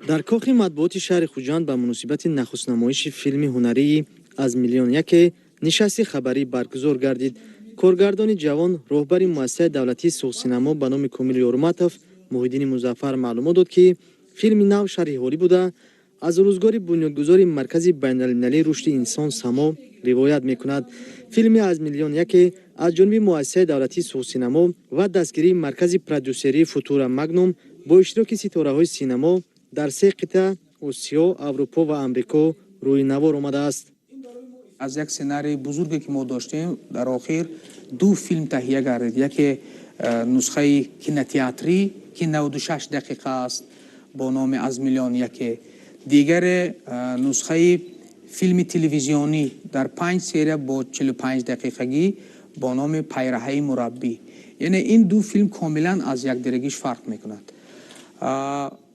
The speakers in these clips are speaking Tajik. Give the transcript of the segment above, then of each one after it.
Дар кохи матбуоти шаҳри Хуҷанд ба муносибати нахустнамоиши филми ҳунарии «Аз миллион яке» нишасти хабарӣ баргузор гардид. Коргардони ҷавон, роҳбари муассисаи давлатии Суғдсинамо ба номи Комил Ёрматов Муҳиддини Музаффар маълумот дод, ки филми нав шарҳи ҳолӣ буда, аз рӯзгори бунёдгузори Маркази байналмилалии рушди инсон «Само» ривоят мекунад. Филми «Аз миллион яке» аз ҷониби муассисаи давлатии Суғдсинамо ва дастгирии маркази продюсерии Футура Магнум бо иштироки ситораҳои синамо дар се қитъа, Осиё, Аврупо ва Амрико, рӯи навор омадааст. Аз як сценарии бузурге, ки мо доштем, дар охир ду филм таҳия гардид. Яке нусхаи кинотеатрӣ, ки 96 дақиқа аст, бо номи «Аз миллион яке», дигаре нусхаи филми телевизионӣ дар панҷ серия бо 45 дақиқагӣ бо номи «Пайраҳаи мураббӣ». Яъне ин ду филм комилан аз якдигариш фарқ мекунад.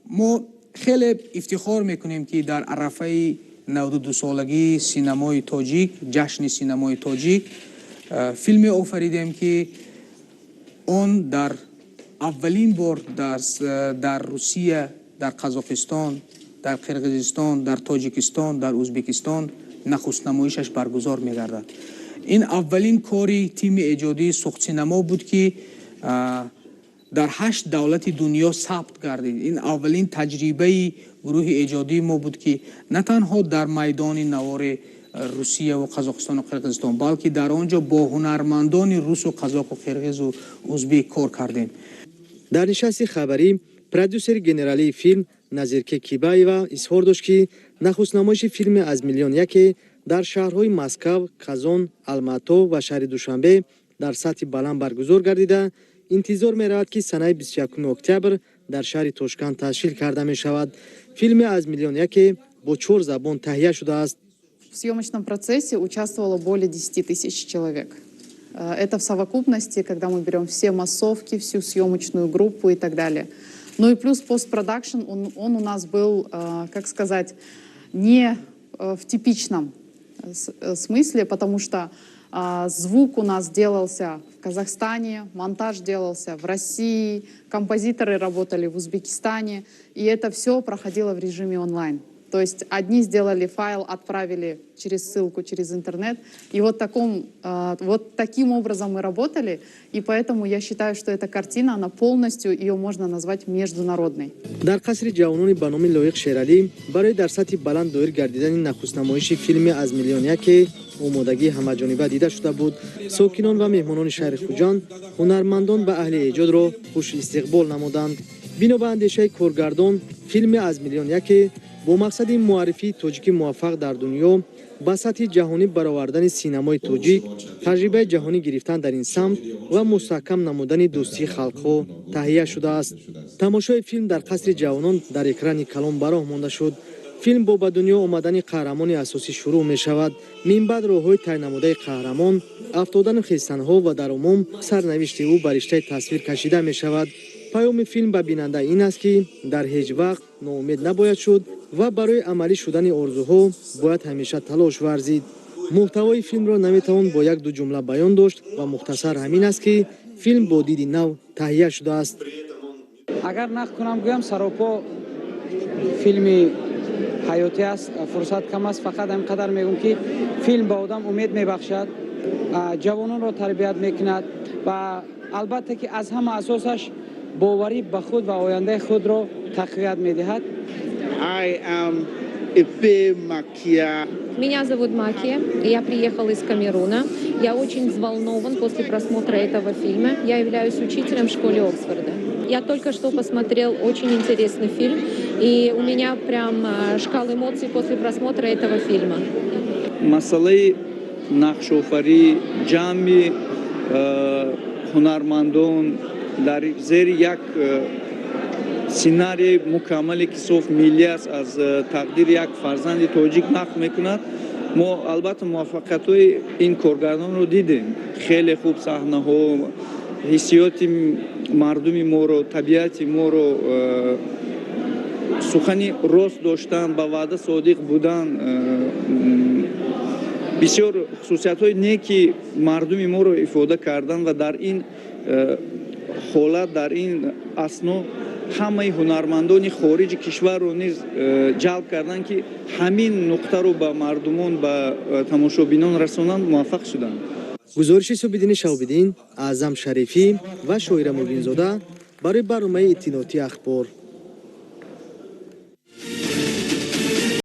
Мо хеле ифтихор мекунем, ки дар арафаи 92-солагии синамои тоҷик, ҷашни синамои тоҷик, филме офаридем, ки он дар аввалин бор дар Русия, дар Қазоқистон, дар Қирғизистон, дар Тоҷикистон, дар Ӯзбекистон нахустнамоишаш баргузор мегардад. Ин аввалин кори тими эҷодии Суғдсинамо буд, ки дар ҳашт давлати дунё сабт гардид. Ин аввалин таҷрибаи гурӯҳи эҷодии мо буд, ки на танҳо дар майдони навори Русияву Қазоқистону Қирғизистон, балки дар он ҷо бо ҳунармандони русу қазоқу қирғизу узбек кор кардем. Дар нишасти хабарӣ продюсери генералии филм Назирке Кибаева изҳор дошт, ки нахустнамоиши филми «Аз миллион яке» дар шаҳрҳои Москав, Казон, Алмато ва шаҳри Душанбе дар сатҳи баланд баргузор гардида, интизор меравад, ки санаи 21 октябр дар шаҳри Тошканд ташкил карда мешавад. Филми «Аз миллион яке» бо чор забон таҳия шудааст. В съемочном процессе участвовало более 10 тысяч человек. Это в совокупности, когда мы берем все массовки, всю съемочную группу и так далее. Ну и плюс постпродакшн, он у нас был, как сказать, не в типичном смысле, потому что звук у нас делался в Казахстане, монтаж делался в России, композиторы работали в Узбекистане, и это все проходило в режиме онлайн. То есть одни сделали файл, отправили через ссылку, через интернет. И вот таким образом мы работали. И поэтому я считаю, что эта картина, она полностью, ее можно назвать международной. Дар қасри ҷавонони ба номи Лоиқ Шералӣ барои дар сатҳи баланд доир гардидани нахустнамоиши филми «Аз миллион яке» омодагии ҳамаҷониба дида шуда буд. Сокинон ва меҳмонони шаҳри Хуҷанд ҳунармандон ва аҳли эҷодро хушистиқбол намуданд. Бино ба андешаи коргардон, филми «Аз миллион яке» бо мақсади муаррифии тоҷики муваффақ дар дунё, ба сатҳи ҷаҳонӣ баровардани синамои тоҷик, таҷрибаи ҷаҳонӣ гирифтан дар ин самт ва мустаҳкам намудани дӯстии халқҳо таҳия шудааст. Тамошои филм дар қасри ҷавонон дар экрани калон ба роҳ монда шуд. Филм бо ба дунё омадани қаҳрамони асосӣ шурӯъ мешавад. Минбаъд роҳҳои тай намудаи қаҳрамон, афтодану хезтанҳо ва дар умум сарнавишти ӯ ба риштаи тасвир кашида мешавад. Паёми филм ба бинанда ин аст, ки дар ҳеҷ вақт ноумед набояд шуд ва барои амалӣ шудани орзуҳо бояд ҳамеша талош варзид. Муҳтавои филмро наметавон бо як-ду ҷумла баён дошт ва мухтасар ҳамин аст, ки филм бо диди нав таҳия шудааст. Агар нақд кунам, гӯям, саропо филми ҳаётӣ аст. Фурсат кам аст, фақат ҳамин қадар мегӯм, ки филм ба одам умед мебахшад, ҷавононро тарбият мекунад ва албатта, ки аз ҳама асосаш боварӣ ба худ ва ояндаи худро тақвият медиҳад. I am Efe Makia. Меня зовут Макия, я приехала из Камеруна. Я очень взволнован после просмотра этого фильма. Я являюсь учителем в школе Оксфорда. Я только что посмотрел очень интересный фильм, и у меня прям шкала эмоций после просмотра этого фильма. Масъалаи нақшофарӣ, ҷамъи ҳунармандон дар зери як сценарии мукаммале, ки соф миллӣ аст, аз тақдири як фарзанди тоҷик нақл мекунад. Мо албатта муваффақиятҳои ин коргардонро дидем. Хеле хуб саҳнаҳо, ҳиссиёти мардуми моро, табиати моро, сухани рост доштан, ба ваъда содиқ будан, бисёр хусусиятҳои неки мардуми моро ифода кардан ва дар ин ҳолат, дар ин асно Ҳамаи ҳунармандони хориҷи кишварро низ ҷалб карданд, ки ҳамин нуқтаро ба мардумон, ба тамошобинон расонанд, муваффақ шуданд. Гузориши Субиддини Шаҳобиддин, Аъзам Шарифӣ ва Шоира Мубинзода барои барномаи иттилоотии «Ахбор».